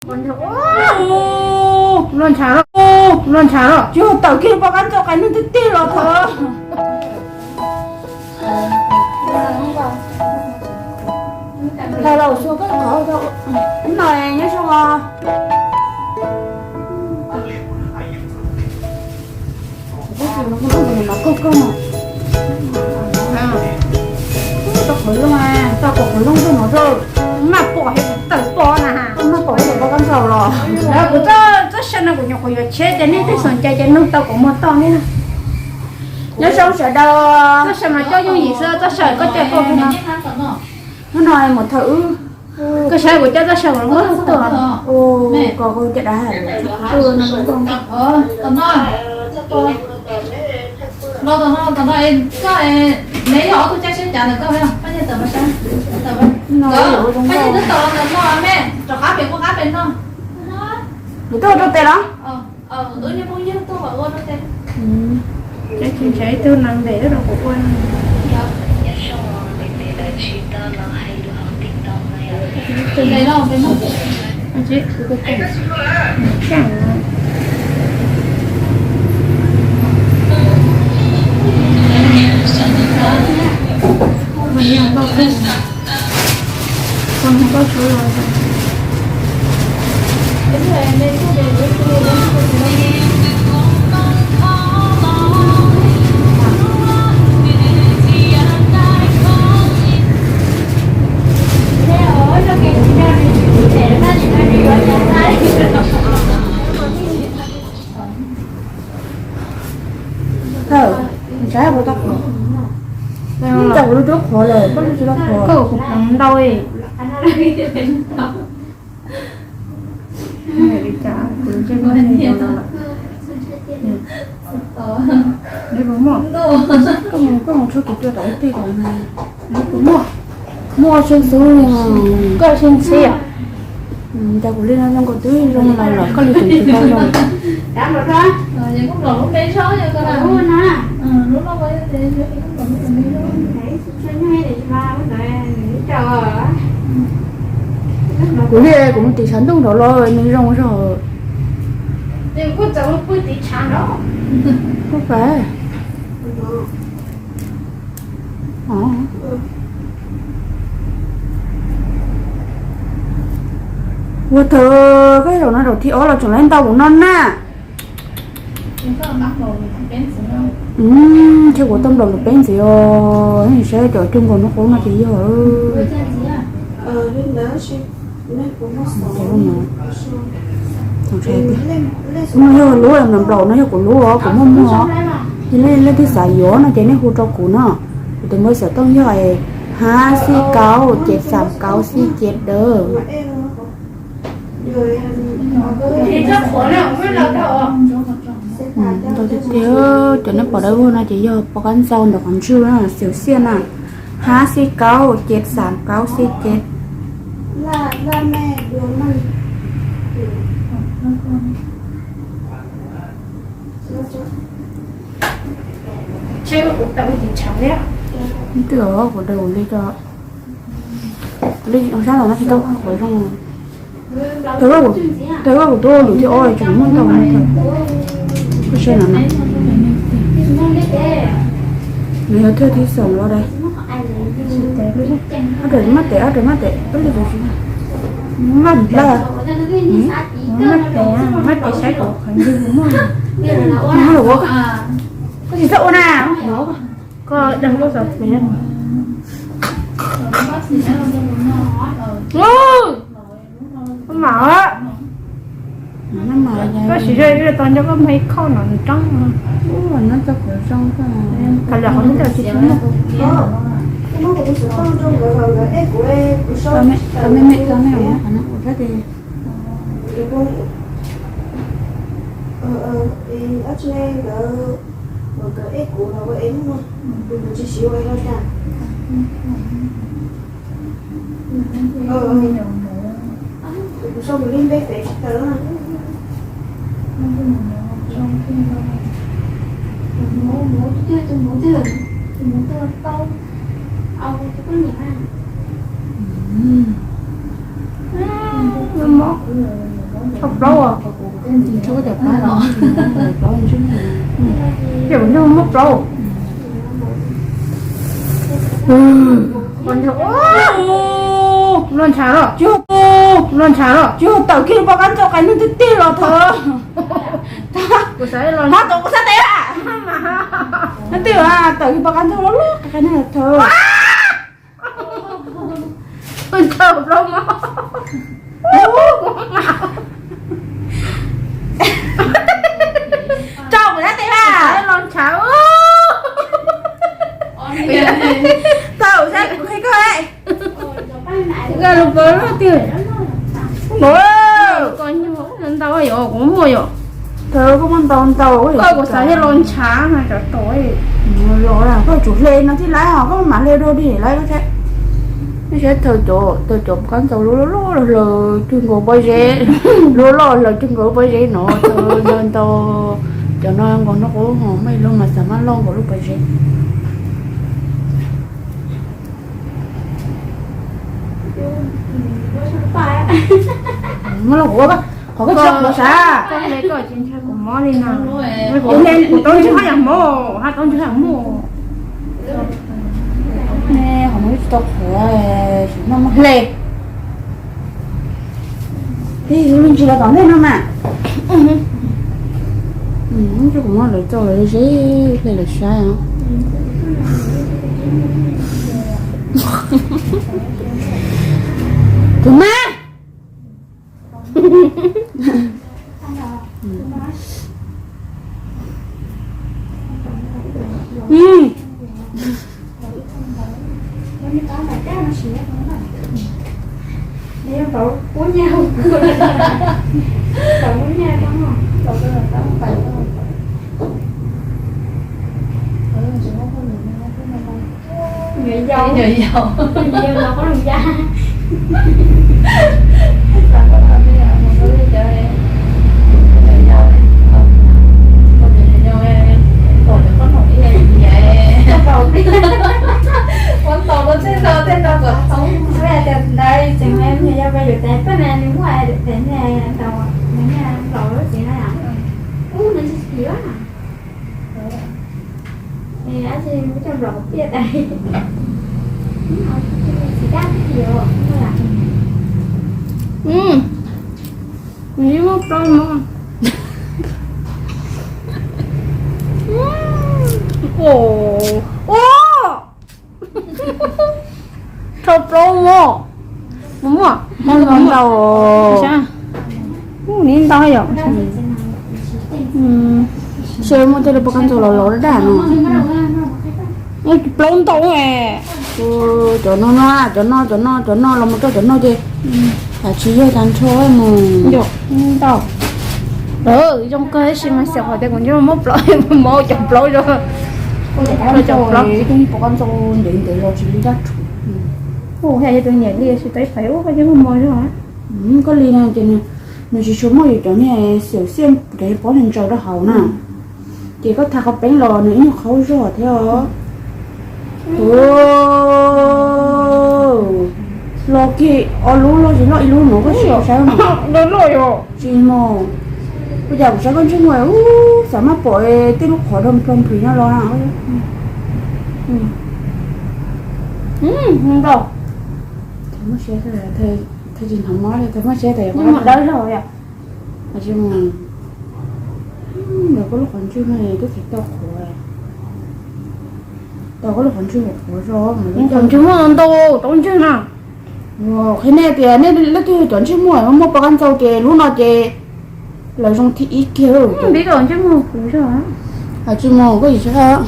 Ua, luaj ntshav lawm, ua, luaj ntshav lawm, tsis tawm kiag pov kab ntxaug qas nug tiag tiag los thaum. Ntawm laus xyuas koj qhov no nyob zoo os. Tau qhov loo, tau qhov loo rau no rau. Maj pom thiab tawm pom na ha, maj pom thiab pov kab ntxaug los. Kuv txoj saw no kuv nyuam qhuav yuav tshiab ces nej twb xom cai ces nug tau kuv muag toj ne. Nyob zoo sawv daws. Txoj saw mas coj yooj yim xwb, txoj saw koj coj koj no. Hnub no mus thawj wb. Koj saib kuv coj txoj saw kuv lub tuaj. Kom koj caj dab hais. Los tom no, tom no, koj, neb yog ob tug caij tsheb cav ntawm koj, pab niag tawm mas saib, pab niag twb tawm los ntawm no me, rov qab pem, qab pem no. Kuv tuaj rau tes los? Wb niag phooj ywg tuaj kom ua rau tes. Ces tsis ntshe ib tug neeg ntes rau kuv ua. Thawj, saib kuv tau qhov, tau kuv lub roob qhuav lawm, koj lub tsis tau qhuav. Koj kuv qhuav ntau. Li cas kuv tseem muaj, koj mus, koj mus tshuab kuv cua tom ib teg kom na. Kuv muaj, muaj tsheej xwb li. Koj tsheej xwb. Cas kuv li no zoo, kuv twb zoo lawm los koj li kuv tsis tau zoo. Kuv li kuv mus tim tshav ntuj nrad los nws zoo zog. Kuj pab. Ua thawj koj zaum no zaum thib ob los tseem laib ntau mus no na. Thiab kuv tau nplaum lus peb ntxiv os, saib cov cuag nkaus hnub qub no ces yog. No yog lub nplaum no yog kuv lub os, kuv muaj muag os. Yog leej twg xav yuav no ces nej hu rau kuv no. Kuv tus npawb xov tooj yog hab xij kaub cev xaam kaub xij cev dawb. Ntau tiag tiag, cov nej pom dawb vog no ces yog pov kab ntxaug ntawm qhov ntswg na, xyuam xiaj na. Hab xij kaub cev xaam kaub xij cev. Twb kuv daus li ko, li sab los no tsis tau qhuav zoo. Thaum kuv tuaj lwm thib ob tseem muaj ntau no. Koj saib no na. Nws yog thawj thib xoom los dais. Ob rau maj tes, ob rau maj tes, peb li tus tsis maj nplaj. Maj tes, maj tes saib kuv qhov ncig kuv muaj. Koj tsis txhob ua na. Koj dag lub xov pem. Koj mam, koj siv zog ib tau nco koj muag ib khauj no nroob. Kav liam qhov ntawd tsis tshua muaj. Tau me me, tau me, qhov no kuv saib tes. Mob, mob plaub. Ces kuv ntsej muag mob plaub. Los ntshav los, los ntshav los, tsis tawm kiag lub pob kab ntxaug qais neeg tiag tiag los thaum. Kuv xav los ntshav, kuv xav tes, leej twg tawm kiag pob kab ntxaug los los qais neeg thaum. Ntshav plaub mob. Tso kuv xav tes, los ntshav. Tau, kuv qhia koj. Kuv lub pob loj tiag. Koj ntau yom, kuv muaj yom. Koj muaj ntau ntau, koj kuv xav thiaj los ntshav na cov tod. Los koj tsum hle no thiaj laib os, koj mam hle dua dim laib koj thiab. Nej saib thaum cov, thaum cov pob kab ntxaug loj loj hlaws cuag nkaus pob zeb, loj loj hlaws cuag nkaus lub pob zeb no, ntau ntau. Cov no nkaus nraub qaum ho muaj ib lub mas xav mas loj nkaus lub pob zeb. Muab los kuv ua, qhov koj tsis tau qhuav sav. Koj hle koj tsis ntshai kuv mob li no. Kuv hle kuv tau ntsis haj yam mob, haj tau ntsis haj yam mob. Qhov no tsis tau qhuav, sim no muab hle. Tib me ntsis los tom ntej no mas. Kuv muab lawv tso lawv ze hle lawv saib. Tus mas. Nyuam yaus, nyuam yaus los qoob loo ya. Ua tau no tej no tej no kom tau tias ntawd tseem me nyuam yaus peb yuav tes peb na nws muaj tes ne ntaus nws ne ntaus lub tsev no yom. Ub, nws tsis chim. Dab tsi muab coj nplaum piaj tas. Tsis dab tsi os. Kuv yeej muaj plaub mob. Ua, ua, rau plaub mob. Muaj, muaj ntau. Ub, ni ntau yom. Seb muaj tej lub pob kab ntxaug los los daj daj no. Plaub ntau. Cov no na, cov no, cov no, cov no los mus rau cov no ces, a, tsis yog tas nrho mus. Ntau. Zoo kawg tab sis mas xyov qhov tias kuv ntsej muag mob plaub, mob cov plaub zog. Cov plaub, cov pob kab ntxaug ntev ntev los tsis li daj rhuv. Ua, yog tus niam li tsis tau ib phav ub koj ntsej muag mob zog. Koj li no ces nws tsis tshua muaj yus cov niag xiaum xiaj cov pob ntsaws rau hauv na. Ces koj tha qhov peeb los nws ib nyuag qhaub zog thiab os. Los kiag ob lub los tsis loj ib lub no koj sim saib no. Tsis mus, kuv cas kuv saib koj ntsej muag ub xav mas pom tej lub qhov rau nplog nplig nyob los na. Ntau. Thov muab siab, thov tsis hnov mob li, thov muab siab tas. Dawb zog yom. Ntawm koj lub qhov ntswg no twb tsis tau qhuav, tau koj lub qhov ntswg qhuav zog. Qhov ntswg muaj ntau tau ntswg na. Qhia nej tias nej leej twg cov ntsej muag muaj pob kab ntxaug ces lub no ces lawv zoo thib ib kiag. Tsis mus koj yim,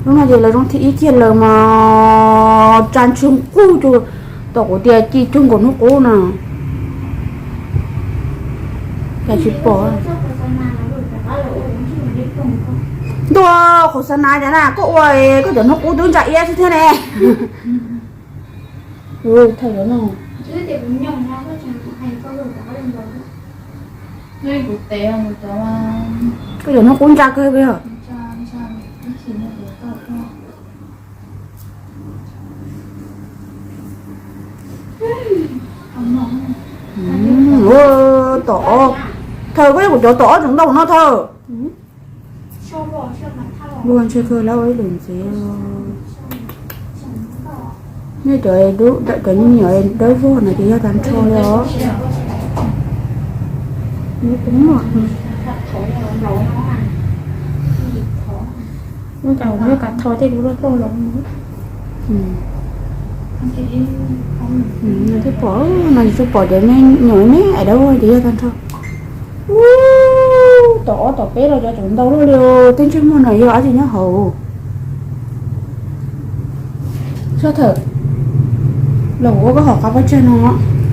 lub no ces lawv zoo thib ib kiag lawm mas tsa ntswg nquj cuag, tau kuv tias ci cuag nkaus hnub qub na. Cas tsis pom. Ntuj, qhauv xav na cas na koj ua koj cov hnub qub twb ntsa iab xwb thiab ne. Thawj cov no. Koj cov hnub qub ntsa kawg li os. Tom ob, Thawj, koj yog kuv cov tom ob tseem ntau no Thawj. Luag ntshe kawg lawv ua ib lwm ntxiv. Nej cov, cov me nyuam dawb vog no ces yog tag nrho li os. Twb pom no tsis tau pom cov me nyuam me dawb vog ces yog tag nrho. Ub, tom ob tom peb los cov tseem ntau luaj li, tej ntsej muag no yog dab tsi nyob hauv? Sab Thawj, los kuv ua koj hom qab pob tsag no,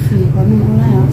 sim qhov no ua lawm.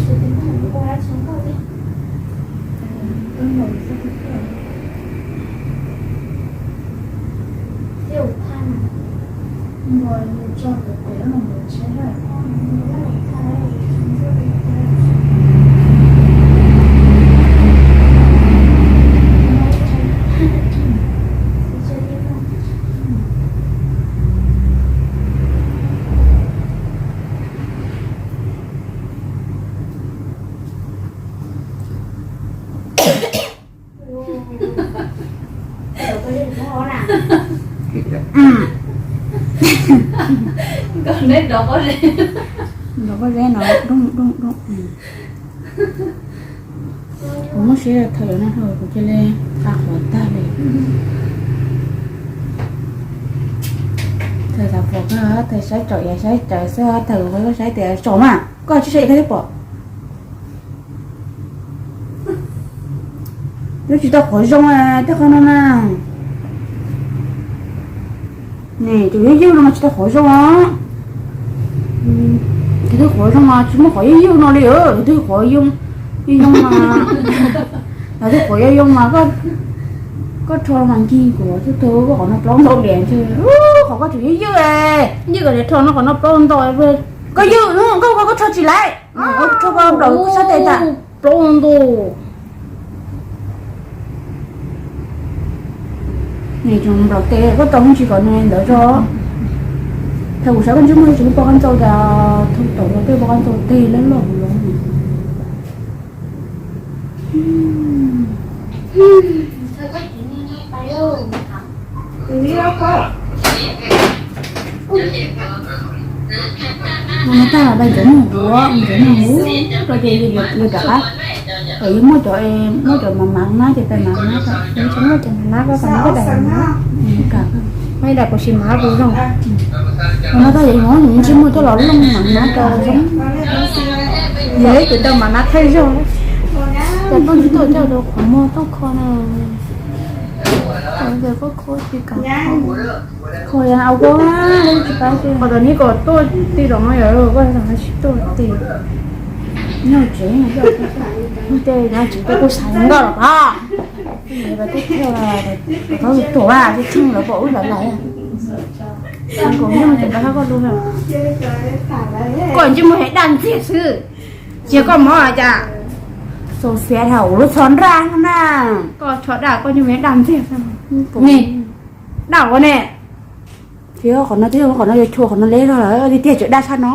Nrov pob zeb no, doo doo doo. Kuv muab siv Thawj no kuv cia li qa qhuav tag li. Thawj xav pom koj, Thawj saib tsom yam saib tawv xwb, Thawj kuv qhia koj saib tias tsom mas koj tsis saib yam koj twb pom. Twb tsis tau qhuav zoo tej qhov no na. Tus ywg ywg no mas tsis tau qhuav zoo os. Tus twg qhuav zoo mas tsis muaj qhov ywg ywg no li, tus twg qhuav yoo, ywg yoo mas, tus twg qhuav yoo yoo mas koj rho mas ncig kuv tug tug koj qhov no plaub ntau li ntshe. Qhov koj tseem ywg ywg, ywg kom rho no qhov no plaub ntau. Koj ywg, koj koj rho tsis laiv, rho koj nplaum koj sab tes tas. Plaub ntau. Nws tseem nplaum tes koj tau me ntsis kom nws ntawd tso. Thaum kuv saib koj ntsej muag tseem pom qab ntxaus tas, thaum tom no tej pom qab ntxaus tes loj loj los. No tag pais ntxuav muag ua, ntxuav muag ua rau ces yus rov qab. Yus muaj cov, muaj cov mav mav na ces pais mav mav rau. Tsis muaj cov mav mav koj pais koj pais mav. Muaj ib daim kuv sis mav kuv zoo. No tag yus ntsej muag coj los looj mav mav rau zoo. Yog ib tug tau mav mav thawj zaug. Cov tooj tsis tuaj coj rau qhov muag tooj kho na. Kho yog au koj tsis paub. Qhov tom neb kom tuaj tim zaum no yog koj tsis tuaj tim. Nyob tsev, tej no tsis tuaj kuj xav nkauj los pab. Tib thawj, thaum tuaj tib theej lawv pom wb lawv lais. Koj ntsej muag heev daj ntxiag xwb, cia koj mob cas. Xaus xiav dhau lub tsho nraj na. Koj tsho daj, koj ntsej muag heev daj ntxiag xwb. Daj ua ne. Qhov no, qhov no yuav chua qhov no le lawm tiag tiag, tseem daj tshaj no.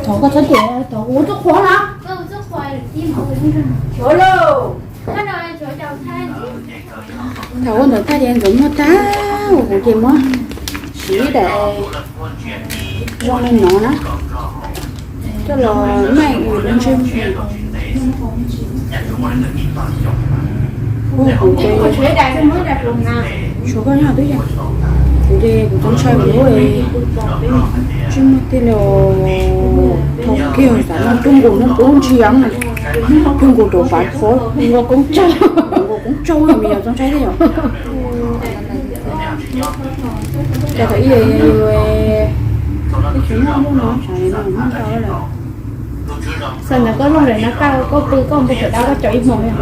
Thov koj txhob tias, thov kuv ua txuj qhuav na. Thaum ua ntawd tag ces ntxuav muag tag, kuv ces muab siv daim zoo li no na, coj los maij lub ntsej muag. Kuv ces, tshuav koj nyob twb yog, kuv ces kuv txaus ntshai kuv lub ntsej muag tiag li. Thaum kiag xav no rub nkaus no rub ntsia, rub nkaus rau pav qhuav, nkaus koob tsaug, nkaus koob tsaug me nyuam txaus ntshai thiab yom. Cas thaum ib yus, yus, yus tsis muaj lub no, xav li no, xav ntawd koj looj lawm na, koj pw koj npau suav dab koj caum ib hmos yom.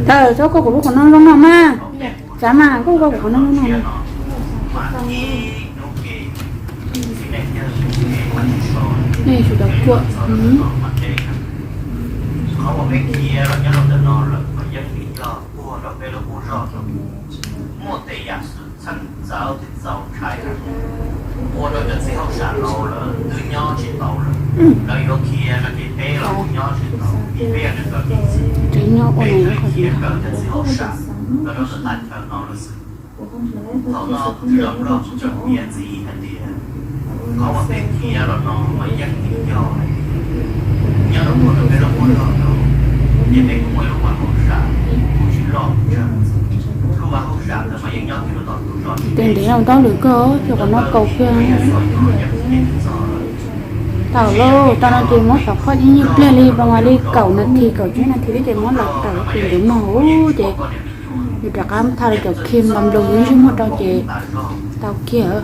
Tawm txhob koj kuv lub qhov no zoo noj mas. Txav mas koj koj kuv qhov no zoo noj. Nej su cov kuam. Muaj tej yam xwm txheej txawv thiab txaus ntshai heev, ua rau cov txiv hauj sam laus lawv twb nyob tsis tau lawm. Lawv yuav khiav no ces peb los kuj nyob tsis tau, vim peb yog neeg kawm txim, peb thiaj li khiav raws cov txiv hauj sam lawv rau tom qab chaw no lawm xwb. Thaum no kuv tij laug Nplog tseem piav ntxiv hais tias, qhov uas peb khiav los no mas yeej vim yog hais tias nyob rau puag nram peb lub qub zos no, ces peb kuj muaj ib lub hauj sam kuj tsis loj tsawg. Lub hauj sam ntawd mas yeej nyob kiag rau tom tus zos tsis ntev, ntev no tab lwm kawg, ces qhov no kaus kiag. Tau lauj, tau no ces muab xov phob ib nyuag pliag li, pas mas li kaum nas this kaum tsib nas this thiab ces muab los tawm ces ntev mog ces yus rov qab thaj li cov khi npas nploos ib ntsis muag rau ces tau kiag.